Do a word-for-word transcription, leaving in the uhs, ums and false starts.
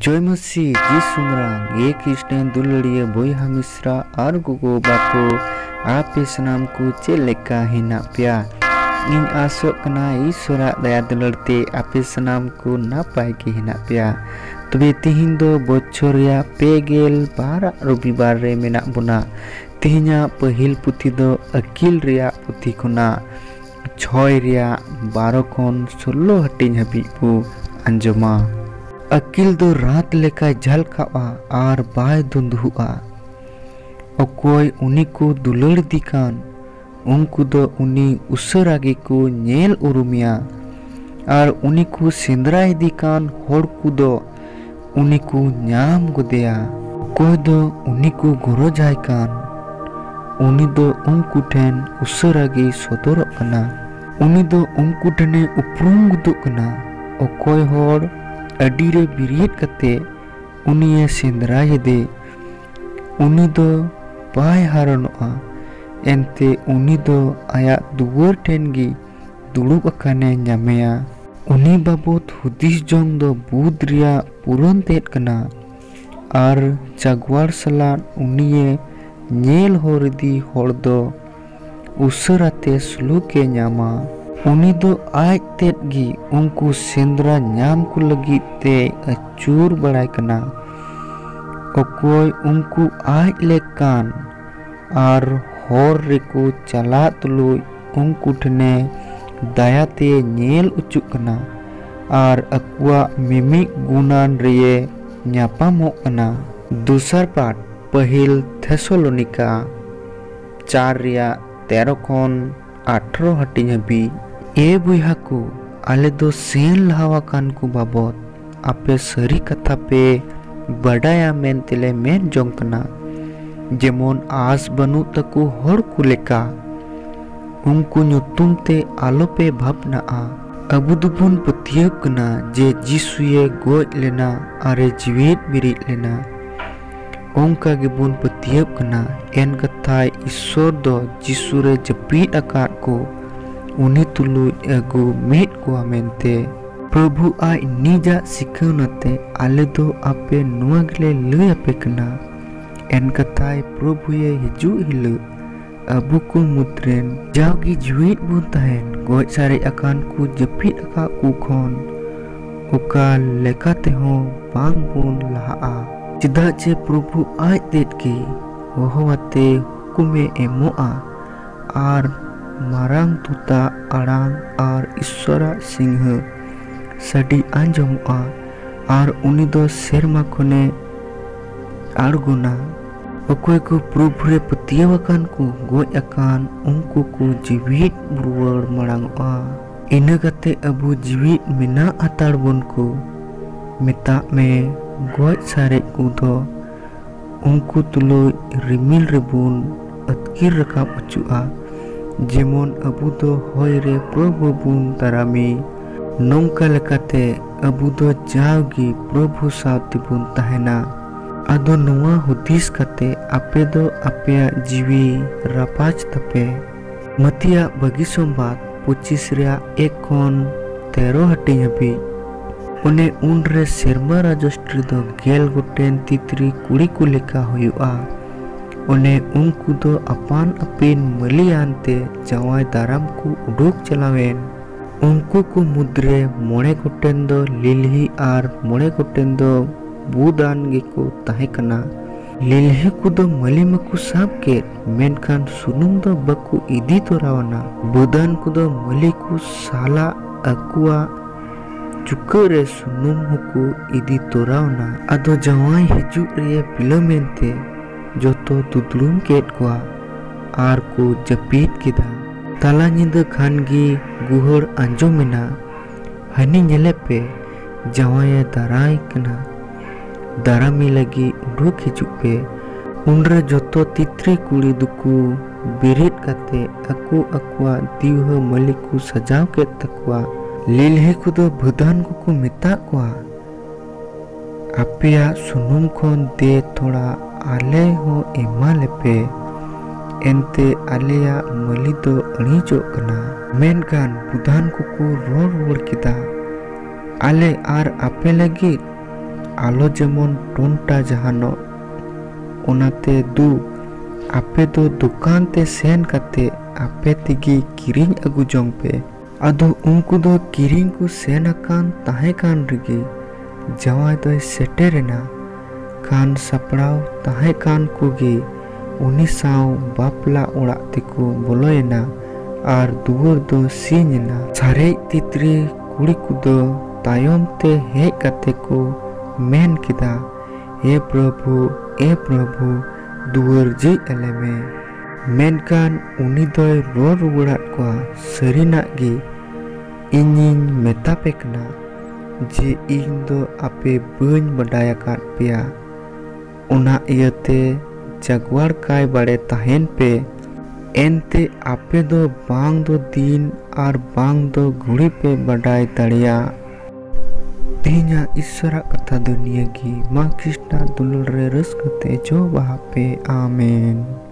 ᱡᱚᱭ ᱢᱟᱹᱥᱤ ᱡᱤᱥᱩ ᱢᱟᱨᱟᱝ, ᱮ ᱠᱷᱨᱤᱥᱴᱟᱱ ᱫᱩᱞᱟᱹᱲᱤᱭᱟᱹ ᱵᱚᱭᱦᱟ ᱢᱤᱥᱨᱟ ᱟᱨ ᱜᱚᱜᱚ ᱵᱟᱵᱟ ᱠᱚ, ᱟᱯᱮ ᱥᱟᱱᱟᱢ ᱠᱚ ᱪᱮᱫ ᱞᱮᱠᱟ ᱦᱮᱱᱟᱜ ᱯᱮᱭᱟ? ᱤᱧ ᱟᱥᱚᱜ ᱠᱟᱱᱟ ᱤᱥᱚᱨᱟᱜ ᱫᱟᱭᱟ ᱫᱩᱞᱟᱹᱲ ᱛᱮ ᱟᱯᱮ ᱥᱟᱱᱟᱢ ᱠᱚ ᱱᱟᱯᱟᱭ ᱜᱮ ᱦᱮᱱᱟᱜ ᱯᱮᱭᱟ᱾ ᱛᱚᱵᱮ ᱛᱤᱦᱤᱧ ᱫᱚ ᱵᱚᱪᱷᱚᱨ ᱨᱮᱭᱟᱜ ᱯᱮ ᱜᱮᱞ ᱵᱟᱨᱟᱜ ᱨᱚᱵᱤᱵᱟᱨ ᱨᱮ ᱢᱮᱱᱟᱜ ᱵᱚᱱᱟ᱾ ᱛᱤᱦᱤᱧᱟᱜ ᱯᱟᱹᱦᱤᱞ ᱯᱩᱛᱷᱤ ᱫᱚ ᱟᱹᱠᱤᱞ ᱨᱮᱭᱟᱜ ᱯᱩᱛᱷᱤ ᱠᱷᱚᱱᱟᱜ ᱪᱷᱚᱭ ᱨᱮᱭᱟᱜ ᱵᱟᱨᱚ ᱠᱷᱚᱱ ᱥᱳᱞᱞᱳ ᱦᱟᱹᱴᱤᱧ ᱦᱟᱹᱵᱤᱡ ᱵᱚ ᱟᱸᱡᱚᱢᱟ᱾ ᱟᱹᱠᱤᱞ ᱫᱚ ᱨᱟᱛ ᱞᱮᱠᱟᱭ ᱡᱷᱟᱞᱠᱟᱣᱜᱼᱟ ᱟᱨ ᱵᱟᱭ ᱫᱩᱸᱫᱩᱦᱩᱜᱼᱟ᱾ ᱚᱠᱚᱭ ᱩᱱᱤ ᱠᱚ ᱫᱩᱞᱟᱹᱲ ᱤᱫᱤ ᱠᱟᱱ, ᱩᱱᱠᱩ ᱫᱚ ᱩᱱᱤ ᱩᱥᱟᱹᱨᱟ ᱜᱮᱠᱚ ᱧᱮᱞ ᱩᱨᱩᱢᱮᱭᱟ, ᱟᱨ ᱩᱱᱤ ᱠᱚ ᱥᱮᱸᱫᱽᱨᱟ ᱤᱫᱤ ᱠᱟᱱ ᱦᱚᱲ ᱠᱚᱫᱚ ᱩᱱᱤ ᱠᱚ ᱧᱟᱢ ᱜᱚᱫᱮᱭᱟ᱾ ᱚᱠᱚᱭ ᱫᱚ ᱩᱱᱤ ᱠᱚ ᱜᱚᱨᱚᱡᱟᱭ ᱠᱟᱱ, ᱩᱱᱤ ᱫᱚ ᱩᱱᱠᱩ ᱴᱷᱮᱱ ᱩᱥᱟᱹᱨᱟ ᱜᱮᱭ ᱥᱚᱫᱚᱨᱚᱜ ᱠᱟᱱᱟ᱾ ᱩᱱᱤ ᱫᱚ ᱩᱱᱠᱩ ᱴᱷᱮᱱᱮ ᱩᱯᱨᱩᱢ ᱜᱚᱫᱚᱜ ᱠᱟᱱᱟ᱾ ᱚᱠᱚᱭ ᱦᱚᱲ ᱟᱹᱰᱤ ᱨᱮ ᱵᱮᱨᱮᱫ ᱠᱟᱛᱮ ᱩᱱᱤᱭᱮ ᱥᱮᱸᱫᱽᱨᱟᱭᱮᱫᱮ, ᱩᱱᱤ ᱫᱚ ᱵᱟᱭ ᱦᱟᱨᱚᱱᱚᱜᱼᱟ, ᱮᱱᱛᱮ ᱩᱱᱤ ᱫᱚ ᱟᱭᱟᱜ ᱫᱩᱣᱟᱹᱨ ᱴᱷᱮᱱ ᱜᱮ ᱫᱩᱲᱩᱵ ᱟᱠᱟᱱᱮ ᱧᱟᱢᱮᱭᱟ᱾ ᱩᱱᱤ ᱵᱟᱵᱚᱛ ᱦᱩᱫᱤᱥ ᱡᱚᱝ ᱫᱚ ᱵᱩᱫᱷ ᱨᱮᱭᱟᱜ ᱯᱩᱨᱟᱹᱱ ᱛᱮᱫ ᱠᱟᱱᱟ, ᱟᱨ ᱡᱟᱜᱣᱟᱨ ᱥᱟᱞᱟᱜ ᱩᱱᱤᱭᱮ ᱧᱮᱞ ᱦᱚᱨ ᱤᱫᱤ ᱦᱚᱲ ᱫᱚ ᱩᱥᱟᱹᱨᱟ ᱛᱮ ᱥᱩᱞᱩᱠᱮ ᱧᱟᱢᱟ᱾ ᱩᱱᱤ ᱫᱚ ᱟᱡ ᱛᱮᱫ ᱜᱮ ᱩᱱᱠᱩ ᱥᱮᱸᱫᱽᱨᱟ ᱧᱟᱢ ᱠᱚ ᱞᱟᱹᱜᱤᱫ ᱛᱮᱭ ᱟᱹᱪᱩᱨ ᱵᱟᱲᱟᱭ ᱠᱟᱱᱟ᱾ ᱚᱠᱚᱭ ᱩᱱᱠᱩ ᱟᱡ ᱞᱮᱠᱟᱱ ᱟᱨ ᱦᱚᱨ ᱨᱮᱠᱚ ᱪᱟᱞᱟᱜ ᱛᱩᱞᱩᱡ ᱩᱱᱠᱩ ᱴᱷᱮᱱᱮ ᱫᱟᱭᱟ ᱛᱮ ᱧᱮᱞ ᱚᱪᱚᱜ ᱠᱟᱱᱟ ᱟᱨ ᱟᱠᱚᱣᱟᱜ ᱢᱤᱢᱤᱫ ᱜᱩᱱᱟᱱ ᱨᱮᱭᱮ ᱧᱟᱯᱟᱢᱚᱜ ᱠᱟᱱᱟ᱾ ᱫᱚᱥᱟᱨ ᱯᱟᱴ, ᱯᱟᱹᱦᱤᱞ ᱛᱷᱮᱥᱟᱞᱳᱱᱤᱠᱟ ᱪᱟᱨ ᱨᱮᱭᱟᱜ ᱛᱮᱨᱚ ᱠᱷᱚᱱ ᱟᱴᱷᱨᱚ ᱦᱟᱹᱴᱤᱧ ᱦᱟᱹᱵᱤᱡ᱾ ᱮ ᱵᱚᱭᱦᱟ ᱠᱚ, ᱟᱞᱮ ᱫᱚ ᱥᱮᱱ ᱞᱟᱦᱟ ᱟᱠᱟᱱ ᱠᱚ ᱵᱟᱵᱚᱛ ᱟᱯᱮ ᱥᱟᱹᱨᱤ ᱠᱟᱛᱷᱟ ᱯᱮ ᱵᱟᱰᱟᱭᱟ ᱢᱮᱱᱛᱮᱞᱮ ᱢᱮᱱ ᱡᱚᱝ ᱠᱟᱱᱟ, ᱡᱮᱢᱚᱱ ᱟᱸᱥ ᱵᱟᱹᱱᱩᱜ ᱛᱟᱠᱚ ᱦᱚᱲ ᱠᱚ ᱞᱮᱠᱟ᱾ ᱩᱱᱠᱩ ᱧᱩᱛᱩᱢ ᱛᱮ ᱟᱞᱚᱯᱮ ᱵᱷᱟᱵᱽᱱᱟᱜᱼᱟ᱾ ᱟᱵᱚ ᱫᱚᱵᱚᱱ ᱯᱟᱹᱛᱭᱟᱹᱣ ᱠᱟᱱᱟ ᱡᱮ ᱡᱤᱥᱩᱭᱮ ᱜᱚᱡ ᱞᱮᱱᱟ ᱟᱨᱮ ᱡᱤᱣᱮᱫ ᱵᱮᱨᱮᱫ ᱞᱮᱱᱟ᱾ ᱚᱱᱠᱟ ᱜᱮᱵᱚᱱ ᱯᱟᱹᱛᱭᱟᱹᱣ ᱠᱟᱱᱟ, ᱮᱱ ᱠᱟᱛᱷᱟᱭ ᱤᱥᱥᱚᱨ ᱫᱚ ᱡᱤᱥᱩ ᱨᱮ ᱡᱟᱹᱯᱤᱫ ᱟᱠᱟᱫ ᱠᱚ ᱩᱱᱤ ᱛᱩᱞᱩᱡ ᱟᱹᱜᱩ ᱢᱤᱫ ᱠᱚᱣᱟ ᱢᱮᱱᱛᱮ᱾ ᱯᱨᱚᱵᱷᱩ ᱟᱡ ᱱᱤᱡᱟᱜ ᱥᱤᱠᱷᱟᱹᱣᱱᱟ ᱛᱮ ᱟᱞᱮ ᱫᱚ ᱟᱯᱮ ᱱᱚᱣᱟ ᱜᱮᱞᱮ ᱞᱟᱹᱭ ᱟᱯᱮ ᱠᱟᱱᱟ, ᱮᱱ ᱠᱟᱛᱷᱟᱭ ᱯᱨᱚᱵᱷᱩᱭᱮ ᱦᱤᱡᱩᱜ ᱦᱤᱞᱳᱜ ᱟᱵᱚ ᱠᱚ ᱢᱩᱫᱽᱨᱮᱱ ᱡᱟᱣᱜᱮ ᱡᱤᱣᱤᱫ ᱵᱚᱱ ᱛᱟᱦᱮᱱ, ᱜᱚᱡ ᱥᱟᱨᱮᱡ ᱟᱠᱟᱱ ᱠᱚ ᱡᱟᱹᱯᱤᱫ ᱟᱠᱟᱫ ᱠᱚ ᱠᱷᱚᱱ ᱚᱠᱟ ᱞᱮᱠᱟ ᱛᱮᱦᱚᱸ ᱵᱟᱝ ᱵᱚᱱ ᱞᱟᱦᱟᱜᱼᱟ᱾ ᱪᱮᱫᱟᱜ ᱡᱮ ᱯᱨᱚᱵᱷᱩ ᱟᱡ ᱛᱮᱫ ᱜᱮ ᱦᱚᱦᱚ ᱟᱛᱮ ᱦᱩᱠᱩᱢᱮ ᱮᱢᱚᱜᱼᱟ, ᱟᱨ ᱢᱟᱨᱟᱝ ᱫᱩᱛᱟᱜ ᱟᱲᱟᱝ ᱟᱨ ᱤᱥᱥᱚᱨᱟᱜ ᱥᱤᱝᱦᱟᱹ ᱥᱟᱰᱮ ᱟᱸᱡᱚᱢᱚᱜᱼᱟ, ᱟᱨ ᱩᱱᱤ ᱫᱚ ᱥᱮᱨᱢᱟ ᱠᱷᱚᱱᱮ ᱟᱬᱜᱚᱱᱟ᱾ ᱚᱠᱚᱭ ᱠᱚ ᱯᱨᱚᱵᱷᱩ ᱨᱮ ᱯᱟᱹᱛᱭᱟᱹᱣ ᱟᱠᱟᱱ ᱠᱚ ᱜᱚᱡ ᱟᱠᱟᱱ, ᱩᱱᱠᱩ ᱠᱚ ᱡᱤᱣᱤᱫ ᱨᱩᱣᱟᱹᱲ ᱢᱟᱲᱟᱝᱚᱜᱼᱟ᱾ ᱤᱱᱟᱹ ᱠᱟᱛᱮ ᱟᱵᱚ ᱡᱤᱣᱤᱫ ᱢᱮᱱᱟᱜ ᱦᱟᱛᱟᱲ ᱵᱚᱱ ᱠᱚ ᱢᱮᱛᱟᱜ ᱢᱮ, ᱜᱚᱡ ᱥᱟᱨᱮᱡ ᱠᱚ ᱫᱚ ᱩᱱᱠᱩ ᱛᱩᱞᱩᱡ ᱨᱤᱢᱤᱞ ᱨᱮᱵᱚᱱ ᱟᱹᱛᱠᱤᱨ ᱨᱟᱠᱟᱵ ᱦᱚᱪᱚᱜᱼᱟ, ᱡᱮᱢᱚᱱ ᱟᱵᱚ ᱫᱚ ᱦᱚᱭ ᱨᱮ ᱯᱨᱚᱵᱷᱩ ᱵᱚᱱ ᱫᱟᱨᱟᱢᱮ᱾ ᱱᱚᱝᱠᱟ ᱞᱮᱠᱟᱛᱮ ᱟᱵᱚ ᱫᱚ ᱡᱟᱣᱜᱮ ᱯᱨᱚᱵᱷᱩ ᱥᱟᱶ ᱛᱮᱵᱚᱱ ᱛᱟᱦᱮᱱᱟ᱾ ᱟᱫᱚ ᱱᱚᱣᱟ ᱦᱩᱫᱤᱥ ᱠᱟᱛᱮ ᱟᱯᱮ ᱫᱚ ᱟᱯᱮᱭᱟᱜ ᱡᱤᱣᱤ ᱨᱟᱯᱟᱡᱽ ᱛᱟᱯᱮ᱾ ᱢᱟᱹᱛᱤᱭᱟᱜ ᱵᱟᱹᱜᱤ ᱥᱚᱢᱵᱟᱫ ᱯᱚᱸᱪᱤᱥ ᱨᱮᱭᱟᱜ ᱮᱠ ᱠᱷᱚᱱ ᱛᱮᱨᱚ ᱦᱟᱹᱴᱤᱧ ᱦᱟᱹᱵᱤᱡ᱾ ᱚᱱᱮ ᱩᱱᱨᱮ ᱥᱮᱨᱢᱟ ᱨᱟᱡᱚᱥᱴᱨᱤ ᱫᱚ ᱜᱮᱞ ᱜᱚᱴᱮᱱ ᱛᱤᱛᱨᱤ ᱠᱩᱲᱤ ᱠᱚ ᱞᱮᱠᱟ ᱦᱩᱭᱩᱜᱼᱟ᱾ ᱚᱱᱮ ᱩᱱᱠᱩ ᱫᱚ ᱟᱯᱟᱱ ᱟᱹᱯᱤᱱ ᱢᱟᱹᱞᱤᱭᱟᱱ ᱛᱮ ᱡᱟᱶᱟᱭ ᱫᱟᱨᱟᱢ ᱠᱚ ᱩᱰᱩᱠ ᱪᱟᱞᱟᱣᱮᱱ᱾ ᱩᱱᱠᱩ ᱠᱚ ᱢᱩᱫᱽᱨᱮ ᱢᱚᱬᱮ ᱜᱚᱴᱮᱱ ᱫᱚ ᱞᱤᱞᱦᱤ ᱟᱨ ᱢᱚᱬᱮ ᱜᱚᱴᱮᱱ ᱫᱚ ᱵᱩᱫᱟᱱ ᱜᱮᱠᱚ ᱛᱟᱦᱮᱸ ᱠᱟᱱᱟ᱾ ᱞᱤᱞᱦᱤ ᱠᱚᱫᱚ ᱢᱟᱹᱞᱤ ᱢᱟᱠᱚ ᱥᱟᱵ ᱠᱮᱫ, ᱢᱮᱱᱠᱷᱟᱱ ᱥᱩᱱᱩᱢ ᱫᱚ ᱵᱟᱠᱚ ᱤᱫᱤ ᱛᱚᱨᱟᱣᱟᱱᱟ᱾ ᱵᱩᱫᱟᱱ ᱠᱚᱫᱚ ᱢᱟᱹᱞᱤ ᱠᱚ ᱥᱟᱞᱟᱜ ᱟᱠᱚᱣᱟᱜ ᱪᱩᱠᱟᱹᱜ ᱨᱮ ᱥᱩᱱᱩᱢ ᱦᱚᱸᱠᱚ ᱤᱫᱤ ᱛᱚᱨᱟᱣᱱᱟ᱾ ᱟᱫᱚ ᱡᱟᱶᱟᱭ ᱦᱤᱡᱩᱜ ᱨᱮᱭᱮ ᱵᱤᱞᱚᱢᱮᱱ ᱛᱮ ᱡᱚᱛᱚ ᱫᱩᱫᱽᱲᱩᱢ ᱠᱮᱫ ᱠᱚᱣᱟ ᱟᱨ ᱠᱚ ᱡᱟᱹᱯᱤᱫ ᱠᱮᱫᱟ᱾ ᱛᱟᱞᱟ ᱧᱤᱫᱟᱹ ᱠᱷᱟᱱ ᱜᱮ ᱜᱩᱦᱟᱹᱲ ᱟᱸᱡᱚᱢᱮᱱᱟ, "ᱦᱟᱹᱱᱤ ᱧᱮᱞᱮ ᱯᱮ, ᱡᱟᱶᱟᱭᱮ ᱫᱟᱨᱟᱭ ᱠᱟᱱᱟ, ᱫᱟᱨᱟᱢᱤ ᱞᱟᱹᱜᱤᱫ ᱩᱰᱩᱠ ᱦᱤᱡᱩᱜ ᱯᱮ᱾" ᱩᱱᱨᱮ ᱡᱚᱛᱚ ᱛᱤᱛᱨᱤ ᱠᱩᱲᱤ ᱫᱚᱠᱚ ᱵᱮᱨᱮᱫ ᱠᱟᱛᱮ ᱟᱠᱚ ᱟᱠᱚᱣᱟᱜ ᱫᱤᱣᱦᱟᱹ ᱢᱟᱹᱞᱤ ᱠᱚ ᱥᱟᱡᱟᱣ ᱠᱮᱫ ᱛᱟᱠᱚᱣᱟ᱾ ᱞᱤᱞᱦᱤ ᱠᱚᱫᱚ ᱵᱷᱟᱹᱫᱟᱱ ᱠᱚᱠᱚ ᱢᱮᱛᱟᱜ ᱠᱚᱣᱟ, "ᱟᱯᱮᱭᱟᱜ ᱥᱩᱱᱩᱢ ᱠᱷᱚᱱ ᱫᱮ ᱛᱷᱚᱲᱟ ᱟᱞᱮ ᱦᱚᱸ ᱮᱢᱟ ᱞᱮᱯᱮ, ᱮᱱᱛᱮ ᱟᱞᱮᱭᱟᱜ ᱢᱟᱹᱞᱤ ᱫᱚ ᱟᱹᱲᱤᱡᱚᱜ ᱠᱟᱱᱟ᱾" ᱢᱮᱱᱠᱷᱟᱱ ᱵᱩᱫᱷᱟᱱ ᱠᱚᱠᱚ ᱨᱚᱲ ᱨᱩᱣᱟᱹᱲ ᱠᱮᱫᱟ, ᱟᱞᱮ ᱟᱨ ᱟᱯᱮ ᱞᱟᱹᱜᱤᱫ ᱟᱞᱚ ᱡᱮᱢᱚᱱ ᱴᱚᱱᱴᱟ ᱡᱟᱦᱟᱱᱚᱜ᱾ ᱚᱱᱟᱛᱮ ᱫᱩ, ᱟᱯᱮ ᱫᱚ ᱫᱚᱠᱟᱱ ᱛᱮ ᱥᱮᱱ ᱠᱟᱛᱮ ᱟᱯᱮ ᱛᱮᱜᱮ ᱠᱤᱨᱤᱧ ᱟᱹᱜᱩ ᱡᱚᱝ ᱯᱮ᱾ ᱟᱫᱚ ᱩᱱᱠᱩ ᱫᱚ ᱠᱤᱨᱤᱧ ᱠᱚ ᱥᱮᱱ ᱟᱠᱟᱱ ᱛᱟᱦᱮᱸ ᱠᱟᱱ ᱨᱮᱜᱮ ᱡᱟᱶᱟᱭ ᱫᱚᱭ ᱥᱮᱴᱮᱨ ᱮᱱᱟ᱾ ᱠᱷᱟᱱ ᱥᱟᱯᱲᱟᱣ ᱛᱟᱦᱮᱸ ᱠᱟᱱ ᱠᱚᱜᱮ ᱩᱱᱤ ᱥᱟᱶ ᱵᱟᱯᱞᱟ ᱚᱲᱟᱜ ᱛᱮᱠᱚ ᱵᱚᱞᱚᱭᱮᱱᱟ ᱟᱨ ᱫᱩᱣᱟᱹᱨ ᱫᱚ ᱥᱤᱧ ᱮᱱᱟ᱾ ᱥᱟᱨᱮᱡ ᱛᱤᱛᱨᱤ ᱠᱩᱲᱤ ᱠᱚᱫᱚ ᱛᱟᱭᱚᱢ ᱛᱮ ᱦᱮᱡ ᱠᱟᱛᱮ ᱠᱚ ᱢᱮᱱ ᱠᱮᱫᱟ, ᱮ ᱯᱨᱚᱵᱷᱩ, ᱮ ᱯᱨᱚᱵᱷᱩ, ᱫᱩᱣᱟᱹᱨ ᱡᱷᱤᱡ ᱟᱞᱮ ᱢᱮ᱾ ᱢᱮᱱᱠᱷᱟᱱ ᱩᱱᱤ ᱫᱚᱭ ᱨᱚᱲ ᱨᱩᱣᱟᱹᱲᱟᱫ ᱠᱚᱣᱟ, ᱥᱟᱹᱨᱤᱱᱟᱜ ᱜᱮ ᱤᱧᱤᱧ ᱢᱮᱛᱟ ᱯᱮ ᱠᱟᱱᱟ ᱡᱮ ᱤᱧ ᱫᱚ ᱟᱯᱮ ᱵᱟᱹᱧ ᱵᱟᱰᱟᱭ ᱟᱠᱟᱫ ᱯᱮᱭᱟ᱾ ᱚᱱᱟ ᱤᱭᱟᱹᱛᱮ ᱡᱟᱜᱽᱣᱟᱲ ᱠᱟᱭ ᱵᱟᱲᱮ ᱛᱟᱦᱮᱱ ᱯᱮ, ᱮᱱᱛᱮ ᱟᱯᱮ ᱫᱚ ᱵᱟᱝ ᱫᱚ ᱫᱤᱱ ᱟᱨ ᱵᱟᱝ ᱫᱚ ᱜᱷᱩᱲᱤ ᱯᱮ ᱵᱟᱰᱟᱭ ᱫᱟᱲᱮᱭᱟᱜ᱾ ᱛᱮᱦᱮᱧᱟᱜ ᱤᱥᱥᱚᱨᱟᱜ ᱠᱟᱛᱷᱟ ᱫᱚ ᱱᱤᱭᱟᱹ ᱜᱮ᱾ ᱢᱟ ᱠᱷᱨᱤᱥᱴᱟᱜ ᱫᱩᱞᱟᱹᱲ ᱨᱮ ᱨᱟᱹᱥᱠᱟᱹ ᱛᱮ ᱡᱚ ᱵᱟᱦᱟ ᱯᱮ᱾ ᱟᱢᱮᱱ᱾